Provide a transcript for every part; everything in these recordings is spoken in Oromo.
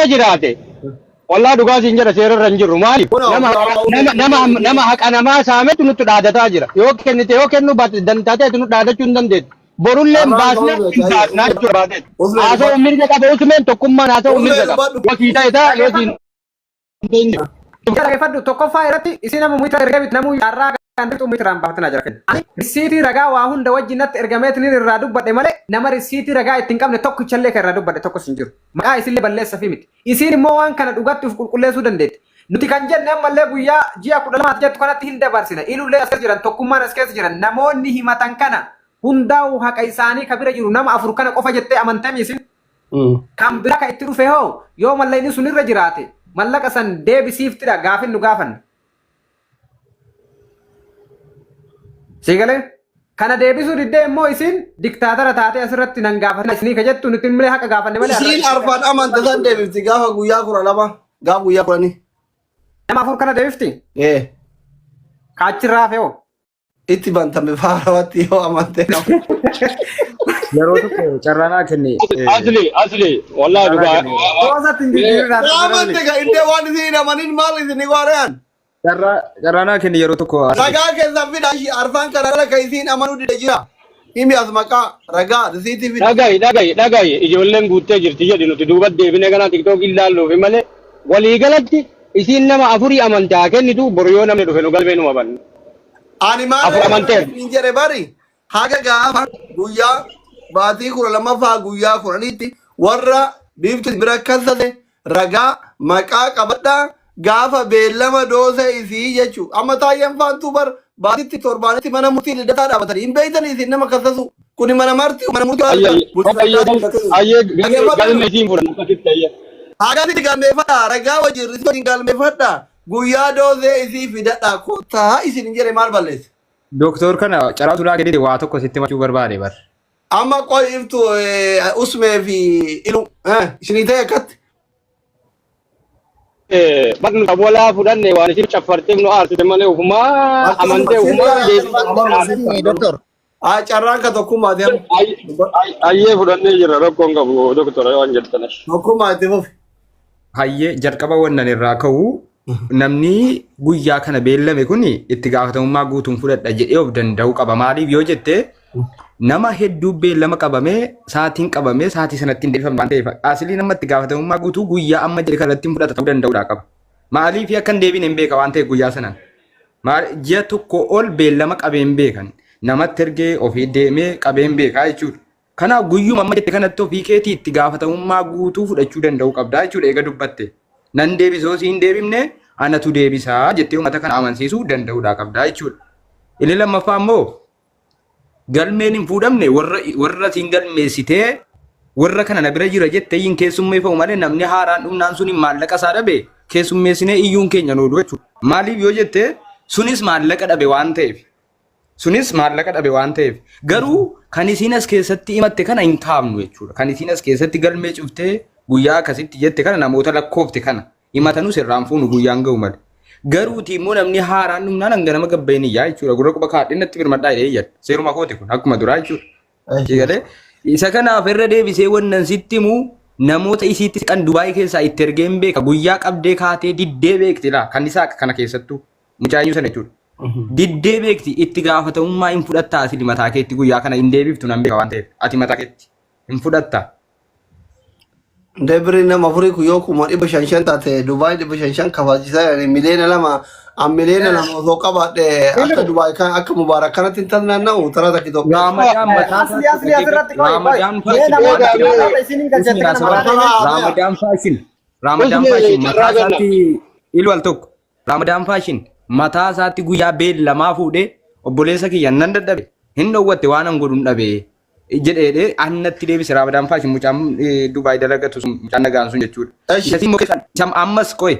Jiraate wallaa dhugaa siin jedha, seerarra hin jirru. Maaliif? Kun Nama nama nama nama haqa namaa saametu nutti dhaadataa jira. Yoo kennite, yoo kennu baatte, dantaatee nu dhaadachuu hin dandeettu. Borullee Carraan baasnee ka'uu hin baasnaa jechuudha baateet. Haasa'u mirga qaba Usmeen, tokkummaan haasa'u Usmee mirga qaba. dubbadhu. Yoo sii ta'e ta'a, yoo sii hin ta'in. Dhaggeeffadhu, tokkoffaa irratti isin nama mucaa ergee bitu namuu jaarraa kan bitu mucaa baafatina jira kenna. Ani risiitii ragaa waa hunda wajjin natti ergameetiin irraa dubbadhe malee nama risiitii ragaa ittiin qabne tokkichallee kan irraa dubbadhe tokkos hin jiru. Maqaa isinillee balleessa fi miti. Isiin immoo waan kana dhugatti of qulqulleessuu dandeetti. Nuti kan jenne ammallee guyyaa ji'a 12 jettu kanatti hin dabarsina. Ilullee as keessa jiran, tokkummaan as keessa jiran, namoonni himatan kana hundaa'u haqa isaanii ka bira jiru nama afur kana qofa jettee amantami isin. Kan biraa kan itti dhufe hoo, yoo mallaqni sun irra jiraate mallaqa san deebisiiftidha gaafin nu gaafanne. Sii galee? Kana deebisuu diddee immoo isin diktaatara taatee asirratti nan gaafatina isinii ka jettu, nuti illee haqa gaafanne malee. Isiin arfan amante san deebifti gaafa guyyaa 12, gaafa guyyaa 10. Nama afur kana deebifti? Ee. Kaachirraa hafe hoo? Itti bantame faarawatti yoo amante nama. Yeroo tokko carraa naa kenne. Asli, asli, wallahi dhugaa. Goosatti hin jijjiirinaa. Yoo amante ka indee waan isin hin amanin maal isin waareen? Carraa naa kenne yeroo tokko. Ragaa keessan fida, ishii arfan kana irra ka isiin amanuu dide jira. Himi, as maqaa ragaa risiitii fida. Dhagayi, dhagayi, dhagayi, ijoolleen guuttee jirti jedhi. Nuti duuba deebine kana TikTok ilaalluufi malee waliigalatti isiin nama afurii amantaa kennitu, boru yoo namni dhufe nu galmee numa banna. Ani maal Afur amanteer. hin jedhe bari, haga gaafa guyyaa baatii 12ffaa guyyaa 10tti warra biiftu bira kassate ragaa maqaa qabadhaa, gaafa beellama doosee isii jechuu. Amma taayyeen faantuu bar baatitti torbaanitti mana murtii Lidataa dhaabatanii hin beeytanii isin nama kassasu kuni mana marti mana murtii. Ayyee, ayyee, galme isiin fudhan akkasitti, ayyee. Hagasitti galmeeffadhaa, ragaa wajjin, risiitii wajjin galmeeffadhaa, guyyaa doosee isii fidadhaa kottaa isin hin jedhe, maal balleesse? Doktor, kana carraa tulaa kennite, waa tokko sitti himachuu barbaade bar. Amma qoy, iftu usmee fi ilu isinii ta'e akkatti. Bakni walaa fudhanne waan isin caffarteef nu aarsite malee ufumaa amantee ufumaa deebisee. Doktor. Haa, carraan ka tokkummaati amma. Ayyee, fudhannee jirra, rakkoon qabu doktora waan jettanis. Tokkummaa itti fufi. Hayyee, jalqaba wannan irraa ka'u, namni guyyaa kana beellame kun itti gaafatamummaa guutuun fudhadha jedhee of danda'uu qaba. Maaliif yoo jette, nama hedduu beellama qabamee, sa'aatiin qabamee, sa'aatii sanatti hin deebifamne waan ta'eef, asilii nama itti gaafatamummaa guutuu guyyaa amma jedhe kanatti hin fudhata ta'uu danda'uudha qaba. Maaliif akka hin deebine hin beeka waan ta'eef guyyaa sanaan. Maal, ji'a tokko ol beellama qabeen beekan namatti ergee ofii deemee qabeen beekaa jechuudha. Kanaaf guyyuma amma jette kanatti ofii keetii itti gaafatamummaa guutuu fudhachuu danda'uu qabdaa jechuudha eega dubbatte. Nan deebisoo si hin deebifne, anatu deebisaa jettee uummata kana amansiisuu danda'uudhaa qabdaa jechuudha. Inni lammaffaa immoo, galmeen hin fuudhamne warra siin galmeessitee, warra kana na bira jira jettee hin keessummeeffamu malee, namni haaraan dhumnaan suni maallaqa isaa dhabe keessummeessinee iyyuun keenya nu oolu jechuudha. Maaliif yoo jette, sunis maallaqa dhabe waan ta'eef. Sunis maallaqa dhabe waan ta'eef. Garuu kan isiin as keessatti himatte kana hin kaafnu jechuudha. Kan isiin as keessatti galmee cuftee guyyaa akkasitti jette kana, namoota lakkoofte kana himatanus irraan fuunu guyyaan ga'u malee. Garuuti immoo namni haaraan dhumnaan hanga nama gabbayin iyyaa jechuudha. Gurra quba kaadhee natti birmadhaa jedhee iyyan. Seeruma kooti kun akkuma duraa jechuudha. Sigalee isa kanaaf irra deebisee wannan sitti himu, namoota isiitti siqan Dubaay keessaa itti ergeen beeka. Guyyaa qabdee kaatee diddee beekti laa kan isaa kana keessattuu mucaayyuu sana jechuudha. Diddee beekti, itti gaafatamummaa hin fudhattaa asili mataa keetti, guyyaa kana hin deebiftu nan beeka waan ta'eef ati mataa keetti hin fudhatta. Debri nama afurii kun yoo 500,000 taate, Dubaay 500,000 kafalchiisaa jirani 2 miliyoona. An 2 miliyoona osoo qabaadhe akka Dubaay kan akka Mubaarak kanatti hin naanna'u taraa takka Itoophiyaa. Raamadaan mataa Asli, asli, asirratti qoy, qoy. Raamadaan Mee faashin namoota namoota isiniin galchette kana maqaa Raamadaan faashin, Raamadaan Usme, faashin mataa carraa kenna. isaatti ilu al tokko Raamadaan faashin mataa isaatti guyyaa beellamaa fuudhee, "Obboleessa kiyya, nan dadhabe, hin dhoowwatte, waan an godhu hin dhabe," jedheedhe annatti deebise. Raamadaan faashin mucaan Dubaay dalagatu sun, mucaan nagaan sun jechuudha. Eshi. Isas immoo ammas qoy,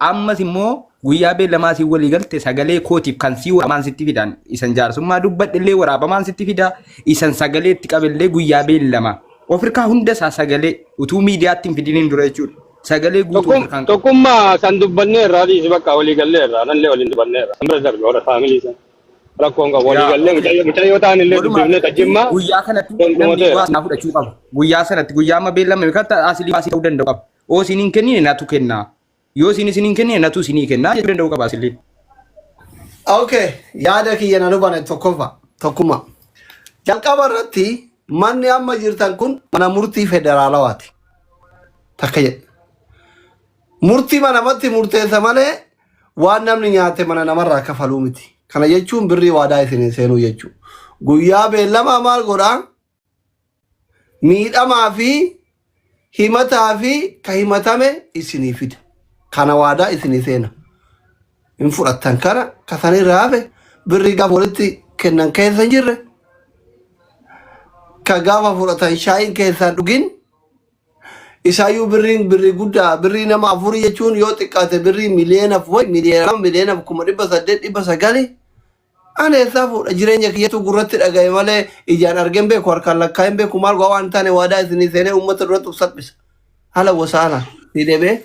ammas immoo guyyaa beellamaa si walii galte sagalee kootiif kan sii waraabamaan sitti fidan, isan jaarsummaa dubbadhe illee waraabamaan sitti fida, isan sagalee itti qabellee guyyaa beellamaa Afrikaa hunda isaa sagalee utuu miidiyaatti hin fidiniin dura jechuudha. Sagalee guutuu Afrikaan qabu. Tokkummaa san dubbanneerra, dhiisi, bakka walii galleerra, nallee waliin dubbanneerra. San bira darbe warra faamilii san. Rakkoon qabu, walii Yaa, gallee mucayyoo ta'an illee Walumaa dubbifnee galatti tajjimmaa guyyaa kanatti sun namni dhumateera. bu'aa fudhachuu qaba. Guyyaa sanatti, guyyaa amma beellamame kan asilii baasii ta'uu danda'u qaba. Oo isin hin kennine natu kenna. Yoo isin isin hin kennine natu isinii kenna jechuu danda'uu qaba asillee. Okay, yaada kiyya na hubane tokkoffaa tokkummaa. Jalqaba irratti manni amma jirtan kun mana murtii federaalawaati. Takka jedhe. Murtii manamatti murteessa malee waan namni nyaate mana namarraa kafaluu miti. Kana jechuun birrii waadaa isin seenuu jechuudha. Guyyaa beellamaa maal godhaa? Miidhamaa fi himataa fi ka himatame isinii fida. Kana waadaa isinii seena. Hin fudhattan kana ka sanirraa hafe birrii gaafa walitti kennan keessa hin jirre ka gaafa fudhatan shaayiin keessaan dhugin isaayyuu birriin birrii guddaa birrii nama afurii jechuun yoo xiqqaate birrii miliyeenaf wayi miliyeena 2 miliyeenaf 800,900 Ani eessaa fuudha jireenya kiyyatu gurratti dhagaye malee ijaan argeen beeku harkaan lakkaa'een beeku maal godha waan hin taane waadaa isinii seenee uummata duratti of salphisa. Haala wasaala si deebi'ee.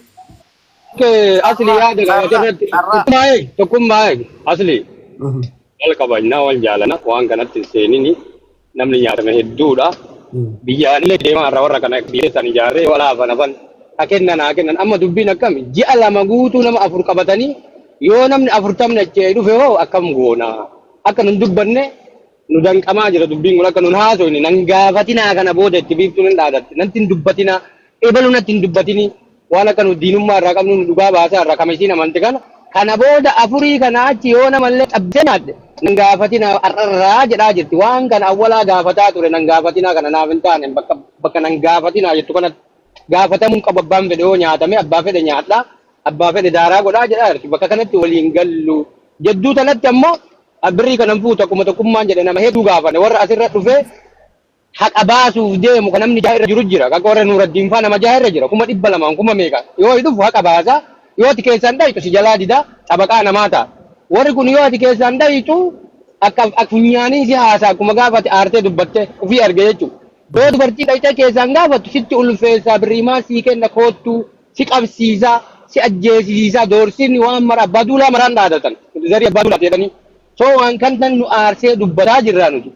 Asli yaada qaba asirratti. Carraa. Tokkummaa eegi tokkummaa eegi asli wal kabajnaa wal jaalana waan kanatti hin seenini namni nyaatame hedduudha. Biyyaallee deemaa irra warra kana biyya san ijaarree wal hafan hafan haa kennan haa kennan amma dubbiin akkami ji'a 2 guutuu nama 4 qabatanii yoo namni afurtamni achi dhufe hoo akkam goona akka nun dubbanne nu danqamaa jira dubbiin kun akka nun haasoyne nan gaafatinaa kana booda itti biiftuun hin dhaadatti natti hin dubbatinaa ebalu natti hin dubbatinii waan akka nu diinummaa irraa qabnu nu dhugaa baasaa irraa kama isiin amante kana kana booda afurii kana achi yoo namallee cabsee nyaadhe nan gaafatinaa har'arraa jedhaa jirti waan kana awwalaa gaafataa ture nan gaafatinaa kana naaf hin taane bakka bakka nan gaafatinaa jettu kanatti gaafatamuu hin qabu abbaan fedhe yoo nyaatame abbaa fedhe nyaadha abbaa fedhe daaraa godhaa jedhaa jirti bakka kanatti waliin gallu jedduu tanatti ammoo birrii kanan fuutu akkuma tokkummaan jedhe nama hedduu gaafane warra asirra dhufee haqa baasuuf deemu kan namni jaha irra jiru jira. Akka warra Nuuraddiin faa nama jaha irra jira. 200,000 kuma meeqa. Yoo dhufu haqa baasa. Yoo ati keessaan dhayitu si jalaa dida xabaqaa namaa ta'a. Warri kun yoo ati keessaan dhayitu akka akka funyaanii si haasaa akkuma gaafa ati aartee dubbatte ofii arge jechuudha. Yoo dubartii dhayitee keessaan gaafattu sitti ulfeessaa birriimaa sii kenna koottuu si qabsiisaa si ajjeesisiisaa doorsinni waan mara abbaa duulaa maraan dhaadatan. Zarii abbaa duulaa jedhanii. So waan kan tan nu aarsee dubbataa jirraa nuti.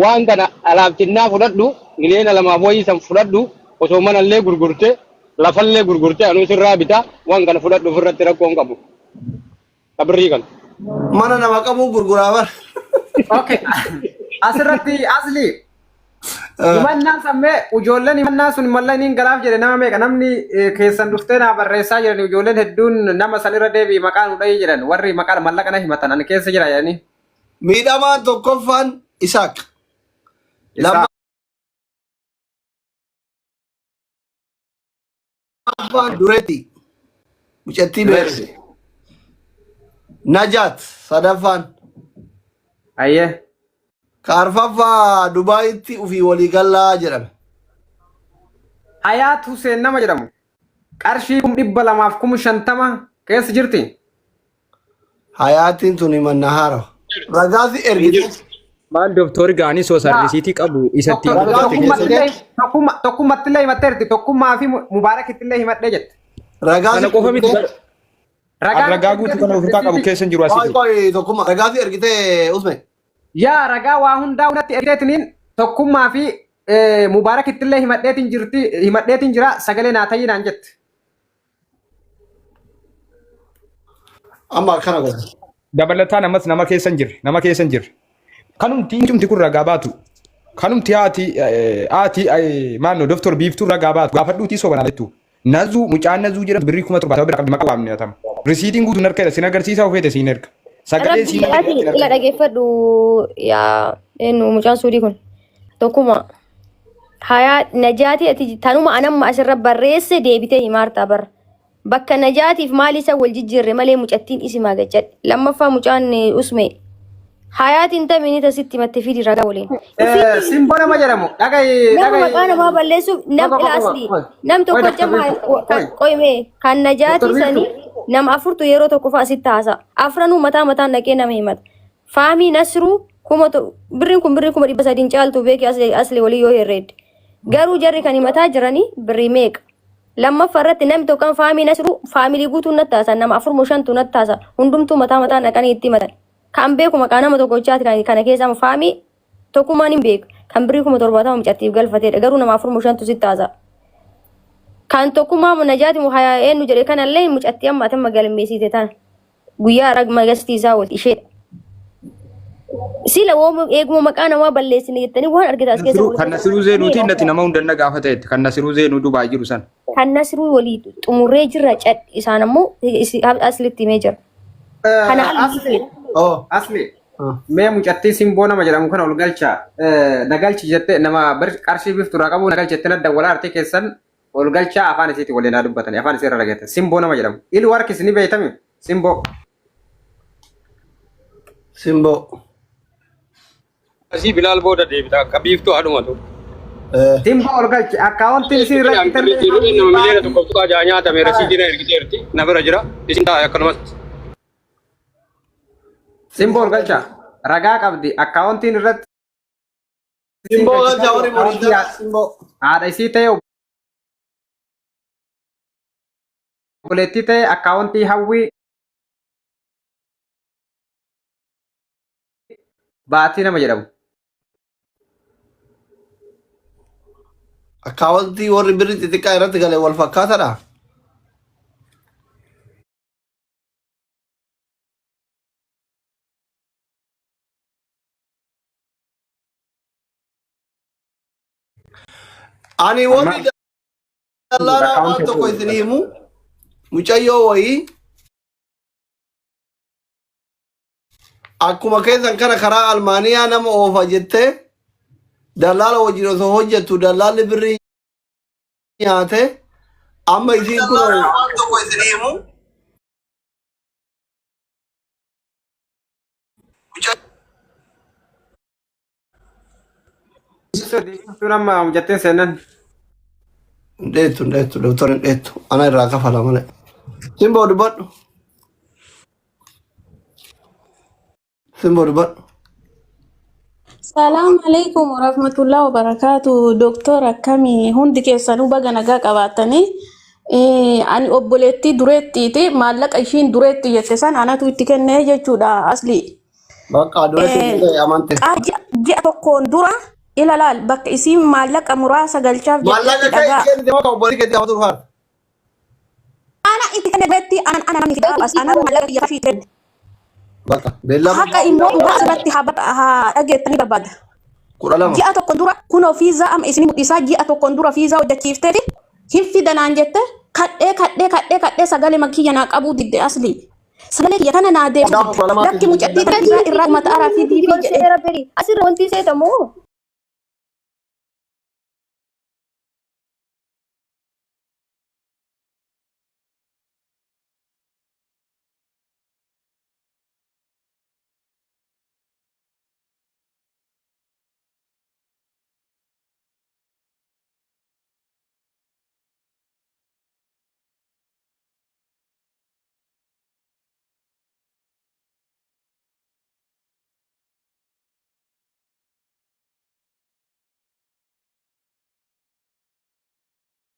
Waan kana alaaftinnaa fudhadhu 2,000,000 wayii san fudhadhu osoo manallee gurgurte lafallee gurgurte anuu sirraa bitaa waan kana fudhadhu ofirratti rakkoo hin qabu. Ka birrii kana. Mana nama qabuu gurguraa bar. Okay. Asirratti asli himannaan sammee ijoolleen himannaa sun malla inni galaaf jedhe nama meeqa namni keessan dhuftee naa barreessaa jiran ijoolleen hedduun nama san irra deebi'i maqaa nu dhahii jedhan warri maqaa mallaqa na himatan ani keessa jira jedhanii. Miidhamaan tokkoffaan Isaaq. Isaa. Lammaffaan Dureeti. Mucattii beekte. Najaat sadaffaan. Ayyee. Ka arfaffaa Dubaayitti ufii walii gallaa jedhame. Hayaat Huseen nama jedhamu qarshii 250,000 keessa jirti. Hayaatiin tuni manna haarawa. Ragaasi Hin ergite. jirtu. Maal doktori gaanii soo sarrisiitii qabu isatti Doktor Ragaa dubbatte ergite. keessa. tokkummattillee himatteerti tokkummaa fi mubaarakittillee himadhee jette. Ragaasi Kana qofa miti ergite. bara. Ragaa Ragaa guutuu kana ofirraa qabu keessa hin jiru Qoy asii. qoy tokkummaa. Ragaasi ergite Usme. Yaa ragaa waa hundaa hundatti ergiteetiniin tokkummaa fi mubaarakittillee himadheetiin jirti himadheetiin jira sagalee naa tayyii naan jette. Amma akkana godha. Dabalataan ammas nama keessa hin jirre nama keessa hin jirre. Kanumti cumti kun ragaa baatu. Kanumti haati haati maanno doktor biiftuu ragaa baatu gaafadhuutii soba jettu. Nazuu mucaan nazuu jedhamtu birrii 70,000 bira qabdi maqaa waamne hatama. Risiitiin guutuun harka jira sin agarsiisaa ofeete siin erga. Sagalee Rabbi siin jedhaati ila dhageeffadhu yaa eenyu mucaan suudii kun tokkuma hayaa najaati ati tanuma anamma asirra barreesse deebitee himaartaa bara bakka najaatiif maal isa wal jijjiirre malee mucattiin isimaa gachadhe lammaffaa mucaan usme Hayaatiin tamini tasitti himatte fidi ragaa waliin. Ofiitti Simboo nama jedhamu dhaga'i nama dhaga'i. maqaa namaa balleessuuf nam Qoy qoy ila qoy asli qoy. nam Qoy tokko Dr. jama Biiftuu qoy. qoyme kan Dr. najaatii Biiftuu. sanii nama afurtu yeroo tokko fa'a sitti haasa. Afranuu mataa mataan dhaqee nama himata. Faamii Nasruu birriin kun birrii 300,000 caaltu beeki asli asli walii yoo herreedde. Garuu jarri kan himataa jiranii birrii meeqa? Lammaffaa irratti namni tokko kan faamii Nasruu faamilii guutuun natti haasa nama afur moo shantu natti haasa hundumtuu mataa mataan dhaqanii itti himatan. Kan beeku maqaa nama tokkochaati kan kana keessa amma faamii tokkummaan hin beeku. Kan birrii 70,000 mucattiif galfateedha. Garuu nama afur moo shantu sitti haasa'a. Kan tokkummaa najaati moo hayaa eenyu jedhe kanallee mucattii amma atamma galmeessite tana. Guyyaa ragma gastii isaa wal isheedha. Sila wooma eeguma maqaa namaa balleessine jettanii waan argitan as keessa Nasiruu- Kan Nasiruu Zeenuuti innati nama hundanna gaafata jette. Kan Nasiruu Zeenuu Dubaay jiru sana. Kan Nasiruu walii xumurree jirra cadhi isaan ammoo aslitti himee jira. Kana Asli. Oh. Asli. Mee mucattii simboo nama jedhamu kana ol galcha. Na galchi jettee nama qarshii bifturaa qabu na galchi jettee na dawwalaa artee keessan ol galchaa afaan isiitiin waliin haa dubbatanii afaan isii irra dhageette. Simboo nama jedhamu. Ilu harkis ni beektami simboo. Simboo. Asii Bilaal booda deebita akka biiftuu haadhumatu. Simboo ol galchi akkaawwantiin isii irra Nama 1.6 miliyoona nyaatame rasiitii na ergiteerti na bira jira isin taa'e akkanumas. Simboo ol galcha ragaa qabdi akkaawwantiin irratti. Simboo galcha warri borii simboo. Haadha isii ta'e obboleettii ta'e akkaawwantii hawwii baatii nama jedhamu. Akkaawwantii warri birri xixiqqaa irratti gale wal fakkaatadha. Ani warri dallaalaa waan tokko isin himu mucayyoo wayii akkuma keessan kana karaa Almaaniyaa nama oofa jettee dallaala wajjin osoo hojjettu dallaalli birrii nyaate amma isiin kun waan tokko isin himu. Tun amma mucattiin seenan. Dheettu dheettu doktor hin dheettu ana irraa kafala malee. Simboo dubbadhu. Simboo dubbadhu. Salaam alaikum warahmatullahi wabarakatuh. Doktor akkamii hundi keessanuu baga nagaa qabaattanii. Ani obboleettii dureettiiti maallaqa ishiin dureetti jette san anatu itti kennee jechuudha asli. Bakka dureetti amante. Ji'a tokkoon dura ilalaal bakka isiin maallaqa muraasa galchaaf Maallaqa jettetti kee dhagaa. kennite moo obboleettii keetti hafuutu dhufaan? Ana itti kenne dureetti anan ana namni gaafas ana maallaqa biyya kafii kenne. Bakka beellama Haqa immoo dhugaa asirratti haa dhageettanii barbaada. 12. Ji'a tokko dura kunoo fiizaa amma isin mul'isaa ji'a tokkoon dura fiizaa hojjechiifteeti hin fidanaan jette kadhee kadhee kadhee kadhee sagalee makiyya naa qabuu didde asli. Sagalee kiyya kana naa deebisu Gaafa didde. 12 Lakki mucattii fiizaa irraa mata araa fidii fi jedhe. Seera beri asirra wanti seetamu